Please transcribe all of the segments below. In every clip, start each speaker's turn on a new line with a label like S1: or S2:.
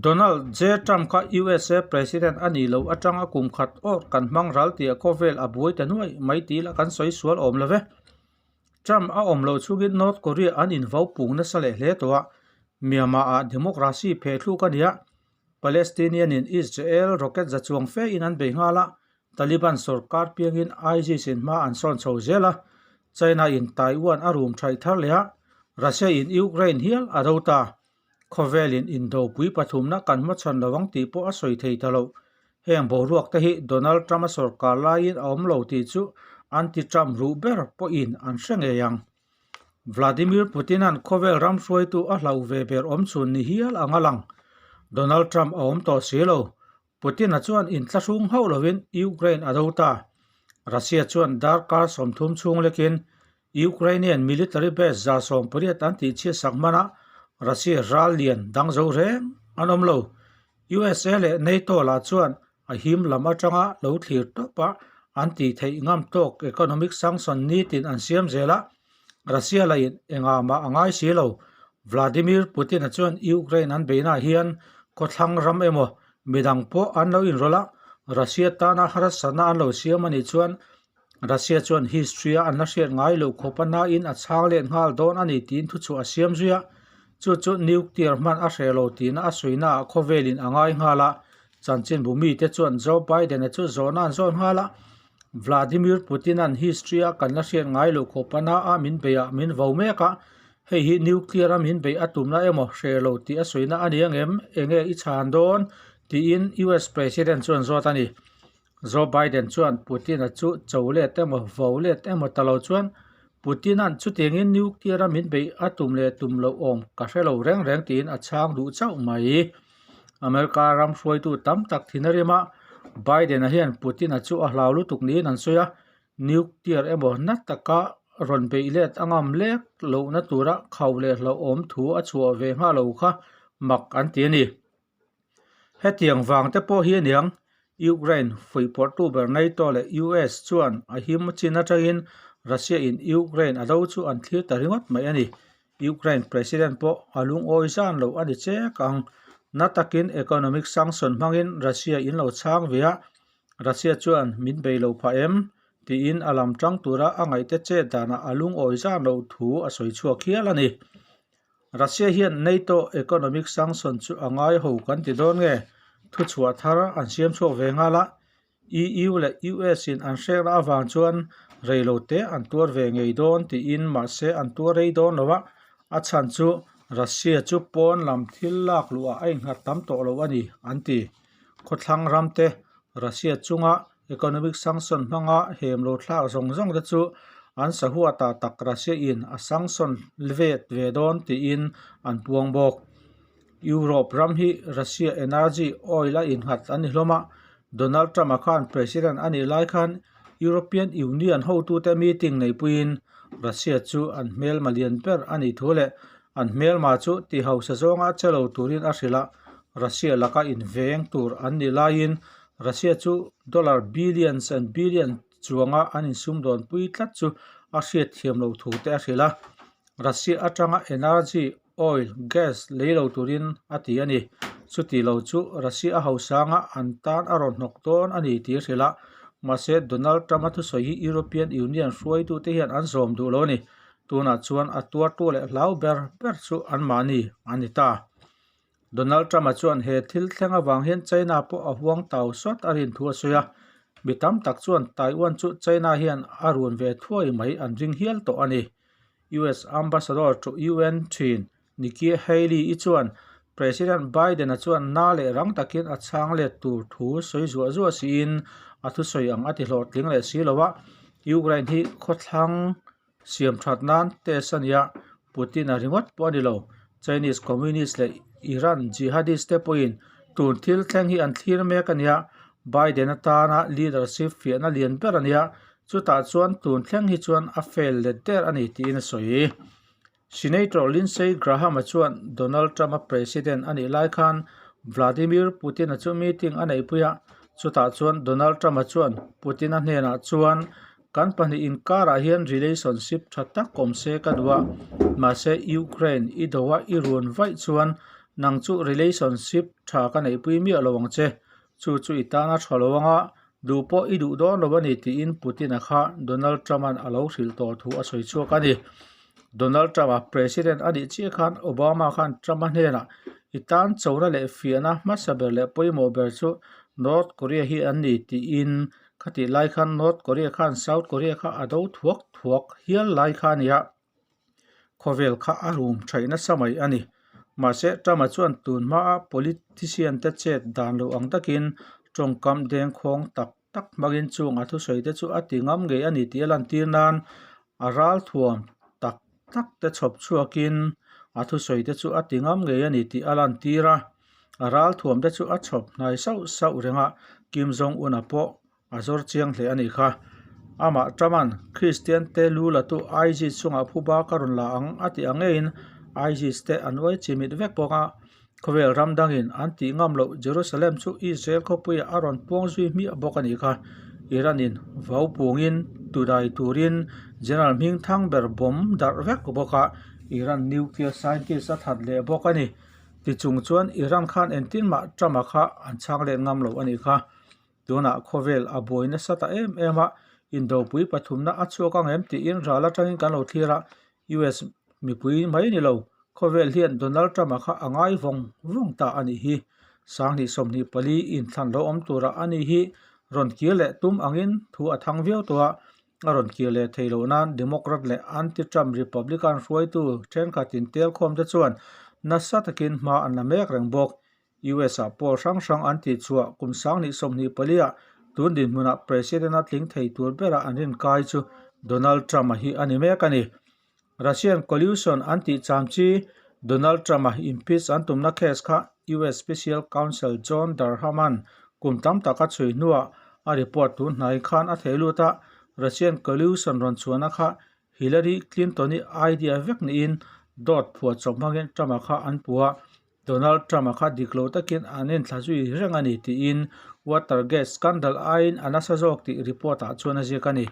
S1: Donald J Trump kha USA President a nih loh atanga kum khat awr kan hmang ral tih a khawvel a buai ta nuai mai tih lah kan sawi sual awm lo ve. Trump a awm loh chungin North Korea an invo pung nasa leh hle tawh a, Myanmar ah democracy pheh thluk a ni a, Palestinian in Israel rocket za chuang fe in an bei nghal a, Taliban sorkar piangin ISIS in hma an sawn chho zel a, China in Taiwan a rum thaih thar leh a, Russia in Ukraine hial a do ta. Khawvelin indopui pathumna kan hmachhawn lo ang tih pawh a sawi thei ta lo. Heng boruak te hi Donald Trump-a sorkar laiin a awm lo tih chu anti-Trump ruh ber pawhin an hre ngei ang. Vladimir Putin-a'n khawvel ram hruaitu a hlauh ve ber awm chhun ni hial ang a lang. Donald Trump a awm tawh si lo. Putin-a chuan inthlahrung hauh lovin Ukraine a do ta. Russia chuan darkar 30 chhung lekin Ukrainian military base 180 an tihchhiatsak hman a, Russia ral lian dang zo reng an awm lo. USA leh NATO lah chuan a him lam atanga lo thlir tawp a, an tih theih ngam tawk economic sanction nitin an siam zel a, Russia lahin engah mah a ngai si lo. Vladimir Putin-a chuan Ukraine an beihnaah hian khawthlang ram emaw midang pawh an lo inrawlh a, Russia tana harsatna an lo siam a nih chuan Russia chuan history-a an la hriat ngai loh khawp a nain a chhang let nghal dawn a ni tiin thuchhuah a siam zui a, chu chu nuclear hman a hreh lo tiin a sawinaah khawvelin a ngai nghal a, chanchinbu mite chuan Joe Biden-a chu zawhna an zawn nghal a, Vladimir Putin-a'n history-a kan la hriat ngai loh khawp a na-a min beih ah min vo mek a, hei hi nuclear-a min beih a tumna emaw hreh lo tih a sawina a ni angem, enge i chhan dawn? tiin US President chuan zawt a ni. Joe Biden chuan Putin-a chu cho let emaw vo let emaw ta lo chuan Putin-a'n chutiangin nuclear-a min beih a tum leh tum loh awm ka hre lo reng reng tiin a chhang duh chauh mai. America ram hruaitu tam tak thin a rim a, Biden-a hian Putin-a chu a hlau lutuk niin an sawi a, nuclear emaw na taka rawn beih let a ngam lek lohna tura khauh leh hlauhawm thu a chhuah ve nghal lo kha mak an ti a ni. Hetiang vang te pawh hi aniang Ukraine fuihpawrhtu ber NATO leh US chuan a him chin atangin Russia in Ukraine a do chu an thlir ta ringawt mai a ni. Ukraine President pawh a lungawi zan lo a ni chek ang. Na takin economic sanction hmangin Russia in lo chhang ve a, Russia chuan min bei lo phah em? tiin a lam tang tura a ngaihte chet danah a lungawi zan loh thu a sawi chhuak hial a ni. Russia hian NATO economic sanction chu a ngai ho kan ti dawn nge? Thuchhuah thar an siam chhuak ve nghal a, EU leh US in an hrekna avang chuan rei lo te an tuar ve ngei dawn tiin mahse an tuar rei dawn lo a, a chhan chu Russia chu pawn lam thil lak luhah a innghat tam tawh lo a ni an ti. Khawthlang ram te Russia chunga economic sanction hmanga hem lo thlak zawng zawng te chu an sahuat ah tak Russia in a sanction vet ve dawn tiin an puang bawk. Europe ram hi Russia energy oil a innghat a ni hlawm a, Donald Trump-a khan President a nih lai khan European Union hotute meeting neipuiin Russia chu an hmelma lian ber a nih thu leh an hmelma chu ti hausa zawnga che lo turin a hrilh a, Russia laka inveng tur an nih laiin Russia chu dollar billions and billions chuanga an insumdawnpui tlat chu a hriatthiam loh thu te a hrilh a, Russia atanga energy oil, gas lei lo turin a ti a ni. Chuti lo chu Russia a hausanga an tan a rawn hnawk dawn a ni tih a hrilh a, mahse Donald Trump-a thusawi hi European Union hruaitute hian an zawm duh lo a ni. Tunah chuan a tuartu leh hlau ber ber chu anmahni a ni ta. Donald Trump-a chuan he thil thleng avang hian China pawh a huang tau sawt a rin thu a sawi a, mi tam tak chuan Taiwan chu China hian a run ve thuai mai an ring hial tawh a ni. US Ambassador to UN thin Nikki Haley-i chuan President Biden-a chuan na leh rang takin a chhang let tur thu sawi zuah zuah siin a thusawi ang a ti hlawhtling leh si lo a, Ukraine hi khawthlang siam that nan test a nia, Putin-a ringawt pawh a ni lo. Chinese Communist leh Iran jihadist te pawhin tun thil thleng hi an thlir mek a nia, Biden atana leadership fiahna lian ber a nia, chutah chuan tun thleng hi chuan a fail let der a ni tiin a sawi. Senator Lindsey Graham-a chuan Donald Trump-a president a nih lai khan Vladimir Putin-a chu meeting a neihpui a, chutah chuan Donald Trump-a chuan Putin-a hnenah chuan Kan pahnih inkarah hian relationship tha tak awm se ka duh a, mahse Ukraine i do a i run vaih chuan Nang chu relationship tha ka neihpui miah lo ang che. Chu chu i tana tha lo anga duh pawh i duh dawn lo a ni tiin Putin-a kha Donald Trump-a'n a lo hrilh tawh thu a sawi chhuak a ni. Donald Trump-a President a nih chiah khan Obama khan Trump-a hnenah i tan chona leh fiahna hmasa ber leh pawimawh ber chu North Korea hi an ni tiin khatih lai khan North Korea khan South Korea kha a do thuak thuak hial lai kha a ni a. Khawvel kha a rum thaih nasa mai a ni. Mahse, Trump-a chuan tun hmaa politician te chet dan lo ang takin tawngkam dengkhawng tak tak hmangin chung a thusawi te chu a ti ngam ngei a ni tih a lantir nan a ralthuam tak tak te chhawp chhuakin a thusawi te chu a ti ngam ngei a ni tih a lantir a. A ralthuam te chu a chhawp hnai sauh sauh reng a, Kim Jong-un-a pawh A zawr chiang hle a nih kha. Amah Truman, Kristian te lu latu ISIS chungah phuba ka rawn la ang a tih ang ngeiin ISIS te an uai chimit vek bawk a. Khawvel ram dangin an tih ngam loh Jerusalem chu Israel khawpuiah a rawn puang zui hmiah bawk a nih kha. Iran in vau pungin tudai turin General hming thang ber bomb darh vek bawk a, Iran nuclear scientist a that leh bawk a ni. Tichung chuan Iran khan entin mah Trump-a kha an chhang let ngam lo a nih kha. Tunah khawvel a buai nasa ta em em a, indopui pathumna a chhuak ang em tiin ral atangin kan lo thlir a, US mipui mai ni lo, khawvel hian Donald Trump-a kha a ngai vawng vawng ta a nih hi. 2024 inthlan lo awm turah a ni hi rawn kir leh tum angin thu a thang viau tawh a, a rawn kir leh thei loh nan Democrat leh anti-Trump Republican hruaitu thenkhatin telkhawm te chuan nasa takin hma an la mek reng bawk. US-ah pawl hrang hrang an tih chhuah kum 2024-ah tun dinhmunah President a tling thei tur bera an rinkai chu Donald Trump-a hi a ni mek a ni. Russian collusion an tih cham chi Donald Trump-a impeach an tumna case kha US Special Counsel John Durham-a'n kum tam tak a chhui hnuah a report tun hnai khan a thei lut a, Russian collusion rawn chhuahna kha Hillary Clinton-i idea vek niin dawt phuahchawp hmangin Trump-a kha an puh a. Donald Trump-a kha dik lo takin an enthla zui reng a ni tiin Watergate scandal aiin a nasa zawk tih report-ah chuan a ziak a ni.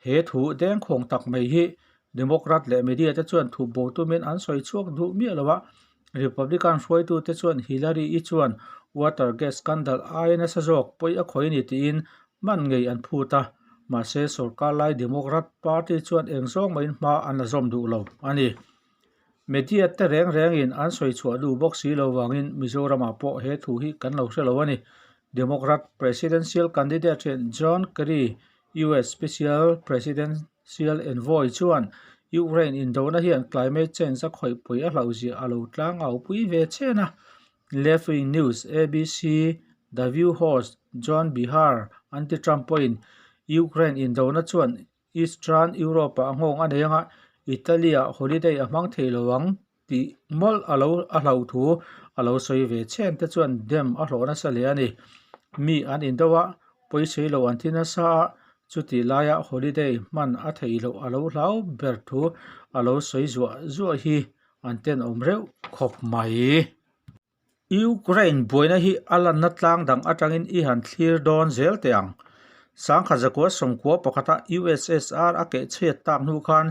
S1: He thu dengkhawng tak mai hi Democrat leh media te chuan thup bo tumin an sawi chhuak duh miah lo a, Republican hruaitute chuan Hillary-i chuan Watergate scandal aia nasa zawk pawi a khawih a ni tiin hman ngei an phut a, mahse sorkar lai Democrat party chuan eng zawng mahin hma an la zawm duh lo a ni. Media te reng rengin an sawi chhuah duh bawk si lo vangin Mizoramah pawh he thu hi kan lo hre lo a ni. Democrat Presidential candidate hian John Kerry, US Special Presidential Envoy chuan Ukraine indona hian climate change a khawihpui a hlauhzia a lo tlangaupui ve chen a. Left Wing News, ABC, The View host John Bihar anti-Trump pawhin Ukraine indona chuan Eastern Europe-ah nghawng a nei anga Italy-ah holiday a hmang thei lo ang tih mawlh a lo a hlauh thu a lo sawi ve chhen te chuan dem a hlawh nasa hle a ni. Mi an indo a, pawisei lo an thi nasa a, chutih laia holiday hman a theih loh a lo hlau ber thu a lo sawi zuah zuah hi an tenawm reuh khawp mai. Ukraine buaina hi a lanna tlang dang atangin i han thlir dawn zel teh ang. 1991-a USSR a kehchhiat tak hnu khan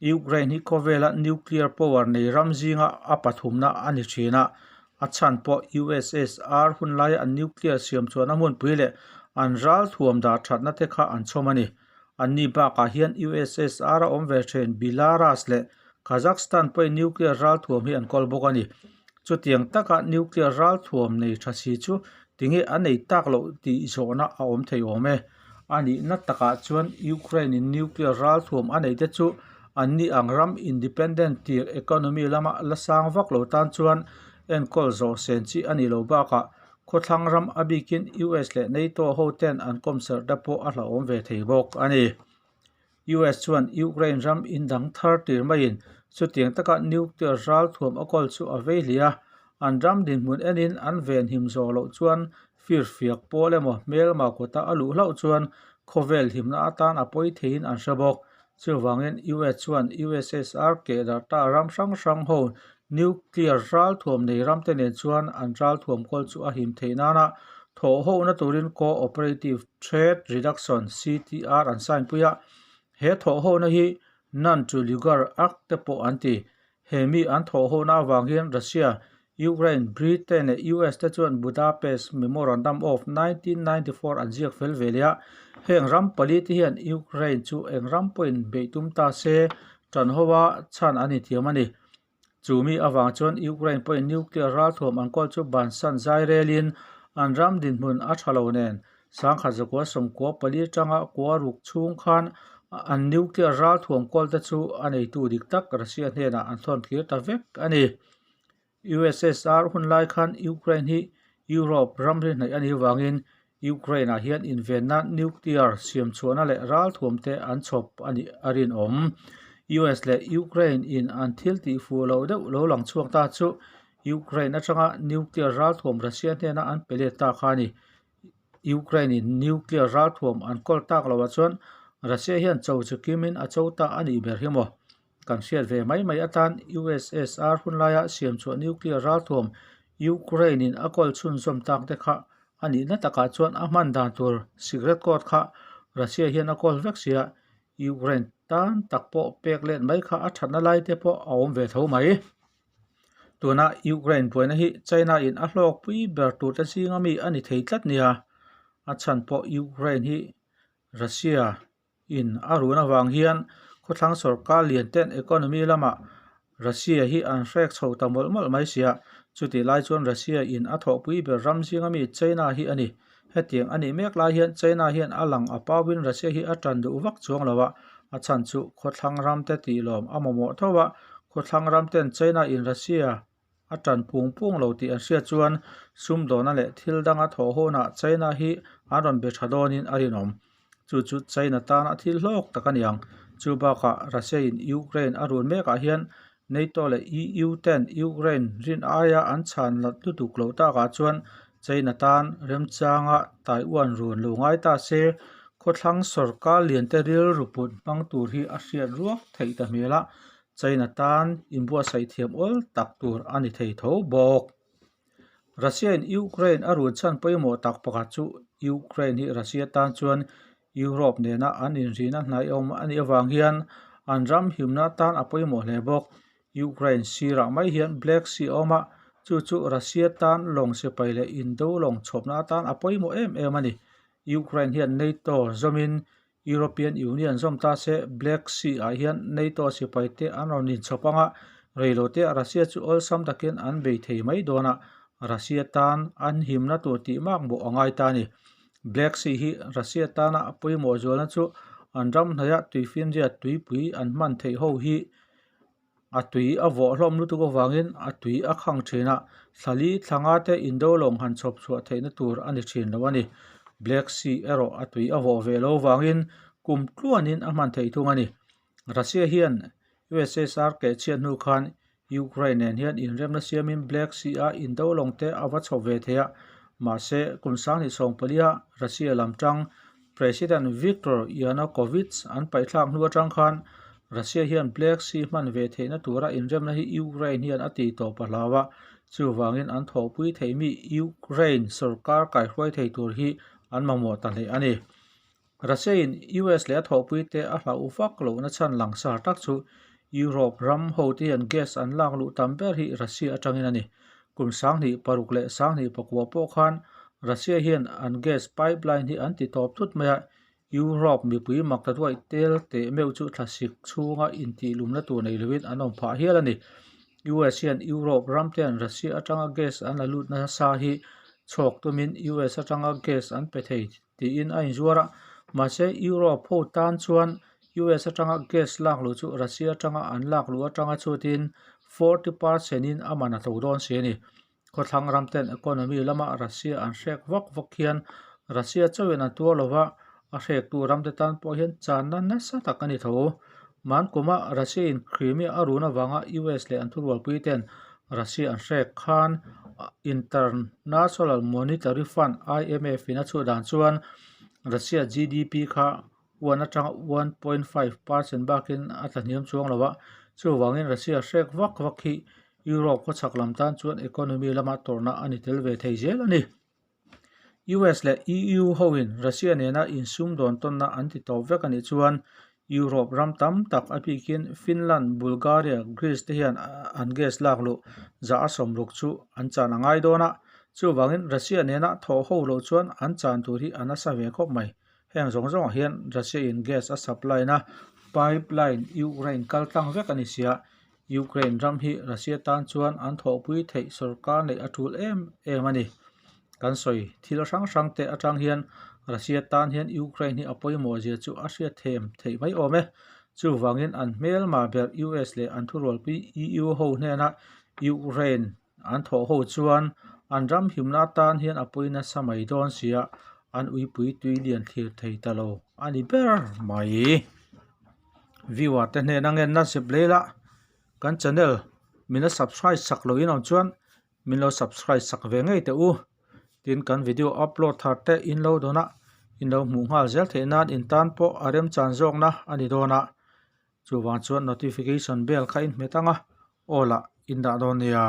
S1: Ukraine hi khawvela nuclear power nei ram zinga a pathumna a ni thin a, a chhan pawh USSR hun laia an nuclear siam chuan a hmunpui leh an ralthuam dah thatna te kha an chhawm a ni. Anni bakah hian USSR a awm ve thin Belarus leh Kazakhstan pawhin nuclear ralthuam hi an kawl bawk a ni. Chutiang taka nuclear ralthuam nei tha si chu tinge a nei tak loh tih zawhna a awm thei awm e. A nihna takah chuan Ukraine-in nuclear ralthuam a neite chu anni ang ram independent tir economy lama la sang vak lo tan chuan enkawl zawh sen chi a nih lo bakah khawthlang ram a bikin US leh NATO hoten an kawmserh te pawh a hlauhawm ve thei bawk a ni. US chuan Ukraine ram indang thar tir maiin chutiang taka nuclear ralthuam a kawl chu a vei hle a, an ram dinhmun enin an venhim zawh loh chuan firfiak pawl emaw hmelma kawta a luh hlauh chuan khawvel himna atan a pawi theiin an hre bawk. Chuvangin US chuan USSR kehdarh ta ram hrang hrang ho nuclear ralthuam nei ramte nen chuan an ralthuam kawl chu a him theih nana thawhhona turin Co-operative Threat Reduction, CTR, an sign pui a, he thawhhona hi Nunn to Lugar Act te pawh an ti. He mi an thawhhona avang hian Russia, Ukraine, Britain leh US te chuan Budapest Memorandum of 1994 an ziak fel ve leh a, heng ram pali te hian Ukraine chu eng ram pawhin beih tum ta se tan hoa chhan an inthiam a ni. Chu mi avang chuan Ukraine pawhin nuclear ralthuam an kawl chu bansan zai relin an ram dinhmun a tha lo nen sangkhat zakua sawmkua pali atanga kua ruk chhung khan an nuclear ralthuam kawl te chu a neitu dik tak Russia hnenah an thawn kir ta vek a ni. USSR hun lai khan Ukraine hi Europe ramri hnaih a nih vangin Ukraine-ah hian invenna nuclear siam chhuahna leh ralthuam te an chhawp a nih a rinawm. US leh Ukraine in an thil tih fuh loh deuh lo lang chhuak ta chu Ukraine atanga nuclear ralthuam Russia hnena an pe let ta kha a ni. Ukraine in nuclear ralthuam an kawl tak loh ah chuan Russia hian cho chu kimin a cho ta a nih ber hi maw? Kan hriat ve mai mai atan USSR hun laia siamchhuah nuclear ralthuam Ukraine in a kawl chhunzawm tak te kha a nihna takah chuan a hman dan tur secret code kha Russia hian a kawl vek sia, Ukraine tan tak pawh pek let mai kha a thatna lai te pawh a awm ve tho mai. Tuna Ukraine buaina hi China in a hlawkpui ber tur te zinga mi a ni thei tlat nia, a chhan pawh Ukraine hi Russia in a run avang hian khawthlang sorkar lian ten economy lamah Russia hi an hrek chho ta mawlh mawlh mai sia. Chutih lai chuan Russia in a thawhpui ber ram zinga mi China hi a ni. Hetiang a nih mek lai hian China hian a lang a pauin Russia hi a tan duh vak chuang lo a, a chhan chu khawthlang ram te tih lawm a mamawh tho a, khawthlang ram ten China in Russia a tan pung pung lo tih an hriat chuan sumdawna leh thil danga thawh hunah China hi an rawn be tha dawnin a rinawm. Chu chu China tana thil hlawk tak a ni ang. Chu bakah Russia in Ukraine a run mekah hian NATO leh EU ten Ukraine rin aia an chhan lat lutuk loh takah chuan China tan remchanga Taiwan run lo ngai ta se, khawthlang sorkar liante rilru put hmang tur hi a hriat ruak theih ta hmel a. China tan inbuatsaih thiam awl tak tur a ni thei tho bawk. Russia in Ukraine a run chhan pawimawh tak pakhat chu Ukraine hi Russia tan chuan Europe nena an inrihna hnaihawm a nih avang hian an ram himna tan a pawimawh hle bawk. Ukraine sirah mai hian Black Sea a awm a, chu chu Russia tan lawng sipai leh indo lawng chhawpna atan a pawimawh em em a ni. Ukraine hian NATO zawmin European Union zawm ta se Black Sea ah hian NATO sipai te an rawn inchhawp ang a, reilote ah Russia chu awlsam takin an bei thei mai dawn a, Russia tan an himna tur tih mak mawh a ngai ta a ni. Black Sea hi Russia tana a pawimawh zualna chu an ram hnaia tuifinriat tuipui an hman theih ho hi A tui a vawh hlawm lutuk avangin a tui a khang thin a, thlali thlanga te indo lawng han chhawp chhuah theihna tur a ni thin lo a ni. Black Sea erawh a tui a vawh ve lo vangin kum tluanin a hman theih thung a ni. Russia hian USSR keh chhiat hnu khan Ukraine nen hian inremna siamin Black Sea a indo lawng te a va chhawp ve thei a, mahse kum sanghnih sawmpalia Russia lam tang President Viktor Yanukovych an paihthlak hnu atang khan Russia hian Black Sea hman ve theihna tura inremna hi Ukraine hian a ti tawp a hlau a, chuvangin an thawhpui theihmi Ukraine sorkar kaihruai thei tur hi an mamawh ta hle a ni. Russia in US leh a thawhpuite a hlauh vak lohna chhan langsar tak chu Europe ram hote hian gas an lak luh tam ber hi Russia atangin a ni. Kum sanghnih paruk leh sanghnih pakua pawh khan Russia hian an gas pipeline hi an ti tawp thut mai a, Europe mipui mak ta duai tel teh meuh chu thlasik chhunga intihlumna tur nei lovin an awm phah hial a ni. US hian Europe ram ten Russia atanga gas an la lut nasa hi chhawk tumin US atanga gas an pe thei tiin a inzuar a, mahse Europe ho tan chuan US atanga gas lak luh chu Russia atanga an lak luh atanga chutin 40% in a man a tlo dawn si a ni. Khawthlang ram ten economy lama Russia an hrek vak vak hian Russia chauhin an tuar lova, a hrektu ramte tan pawh hian channa nasa tak a ni tho. Mankuma Russia in Crimea a run avanga US leh an thurualpui ten Russia an hrek khan International Monetary Fund, IMF, in a chhuah dan chuan Russia GDP kha one atanga 1.5 percent bakin a tlahniam chuang lo a, chuvangin Russia hrek vak vak hi Europe khawchhak lam tan chuan economy lama tawrhna a ni tel ve thei zel a ni. US leh EU hoin Russia nena insum dawn tawnna an ti tawp vek a nih chuan Europe ram tam tak a bikin Finland, Bulgaria, Greece te hian an gas lak luh 60% chu an chan a ngai dawn a. Chuvangin Russia nena thawh ho loh chuan an chan tur hi a nasa ve khawp mai. Heng zawng zawngah hian Russia in gas a supply na pipeline Ukraine kal tlang vek a ni sia. Ukraine ram hi Russia tan chuan an thawhpui theih sorkar neih a tul em em a ni. Kan sawi thil hrang hrang te atang hian Russia tan hian Ukraine hi a pawimawh zia chu a hriat them theih mai awm e. Chuvangin an hmelma ber US leh an thurualpui EU ho hnena Ukraine an thawh ho chuan an ram himna atan hian a pawi nasa mai dawn sia an uipui tui lian thlir thei ta lo a ni ber mai. Viewer te hnena ngenna zep leh ila kan channel min la subscribe sak loh in awm chuan min lo subscribe sak ve ngei teh u. Tin kan video upload thar te in lo dawn a in lo hmuh nghal zel theih nan in tan pawh a remchan zawkna a ni dawn a. Chuvang chuan notification bell kha in hmet ang a, aw lah in dah dawn nia.